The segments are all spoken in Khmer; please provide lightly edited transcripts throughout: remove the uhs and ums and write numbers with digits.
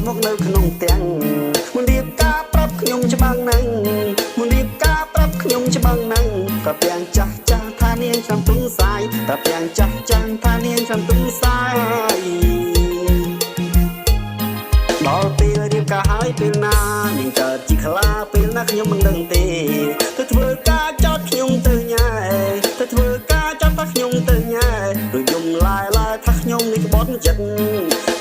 មកនៅក្នុងទាំងមុនរៀបការប្រាប់ខ្ញុំច្បាំងណាំងមុនរៀបការប្រាប់ខ្ញុំច្បាំងណាំងប្រាប់ទាំងចាស់ចាស់ថានាងចាំទុនសាយប្រាប់ទាំងចាស់ចាស់ថានាងចាំទុនសាយដល់ពេលរៀបការហើយពេលណានាងកើតជាខ្លាពេលណាខ្ញុំមិនដឹងទេទៅធ្វើការចោតខ្ញុំទៅញ៉ែទៅធ្វើការចោតថាខ្ញុំទៅញ៉ែដូចយំឡាយឡាយថាខ្ញុំនេះក្បត់ចិត្ត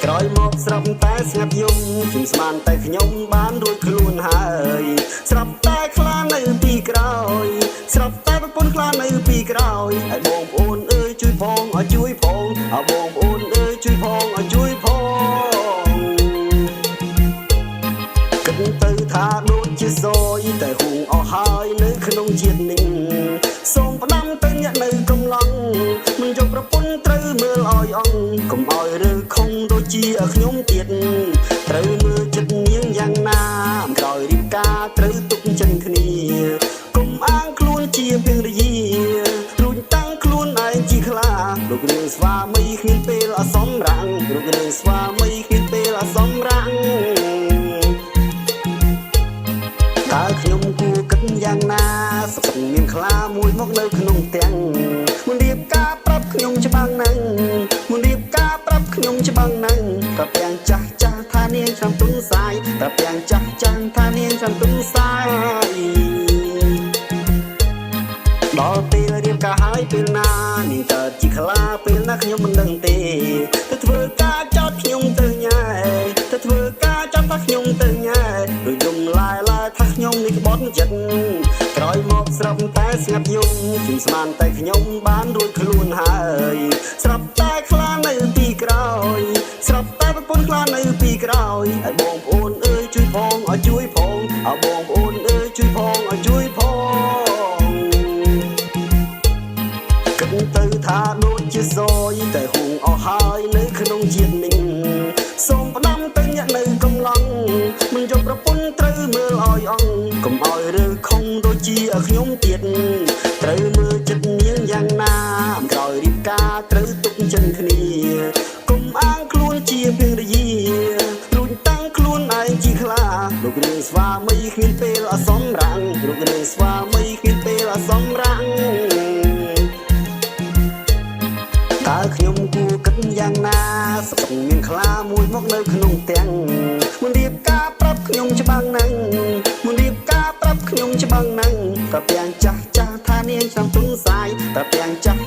ក្រោយមកស្រាប់តែស្ងាត់យំខ្ញុំស្មានតែខ្ញុំបានរួចខ្លួនហើយស្រាប់តែខ្លានៅពីក្រោយស្រាប់តែប្រពន្ធខ្លានៅពីក្រោយឲ្យបងប្អូនអើយជួយផងឲ្យជួយផងឲ្យបងប្អូនអើយជួយផងឲ្យជួយផង គិតទៅថាដូចជាសយតែហួងអស់ហើយនៅក្នុងជាតិនេះសូមផ្ដាំទៅអ្នកនៅកំឡងមិនយកប្រពន្ធត្រូវមើលឲ្យអង្គកុំឲ្យរើខំដូចជាខ្ញុំទៀតត្រូវមើលចិត្តនាងយ៉ាងណាក្រោយរៀបការត្រូវទុកចិនគ្នាកុំអាងខ្លួនជាភរិយារួចតាំងខ្លួនឯងជាខ្លាលោករឿងស្វាមីគ្មានពេលអសមរាំងលោករឿងស្វាមីគ្មានពេលអសមរាំង តើខ្ញុំគួរគិតយ៉ាងណាសុខមានខ្លាមួយមកនៅក្នុងទាំងមុនរៀបការប្រាប់ខ្ញុំច្បាំងណាំងមុនរៀបការប្រាប់ខ្ញុំច្បាំងណាំងប្រាប់ទាំងចាស់ចាស់ថានាងចាំទុនសាយប្រាប់ទាំងចាស់ចាស់ថានាងចាំទុនសាយដល់ពេលរៀបការហើយពេលណានាងកើតជាខ្លាពេលណាខ្ញុំមិនដឹងទេទៅធ្វើការចោតខ្ញុំទៅញ៉ែទៅធ្វើការចោតថាខ្ញុំទៅញ៉ែដូចយំឡាយឡាយថាខ្ញុំនេះក្បត់ចិត្តក្រោយមកស្រាប់តែស្ងាត់យំខ្ញុំស្មានតែខ្ញុំបានរួចខ្លួនហើយស្រាប់តែខ្លានៅពីក្រោយស្រាប់តែប្រពន្ធខ្លានៅពីក្រោយឲ្យបងប្អូនអើយជួយផងឲ្យជួយផងឲ្យបងប្អូនអើយជួយផងឲ្យជួយផង គិតទៅថាដូចជាសយតែហួងអស់ហើយនៅក្នុងជាតិនេះសូមផ្ដាំទៅអ្នកនៅកំឡងមិនយកប្រពន្ធត្រូវមើលឲ្យអង្គកុំឲ្យរើខំដូចជាខ្ញុំទៀតត្រូវមើលចិត្តនាងយ៉ាងណាក្រោយរៀបការត្រូវទុកចិនគ្នាកុំអាងខ្លួនជាភរិយារួចតាំងខ្លួនឯងជាខ្លាលោករឿងស្វាមីគ្មានពេលអសមរាំងលោករឿងស្វាមីគ្មានពេលអសមរាំង តើខ្ញុំគួរគិតយ៉ាងណាសុខមានខ្លាមួយមកនៅក្នុងទាំងមុនរៀបការប្រាប់ខ្ញុំច្បាំងណាំងមុនរៀបការប្រាប់ខ្ញុំច្បាំងណាំងប្រាប់ទាំងចាស់ចាស់ថានាងចាំទុនសាយប្រាប់ទាំងចាស់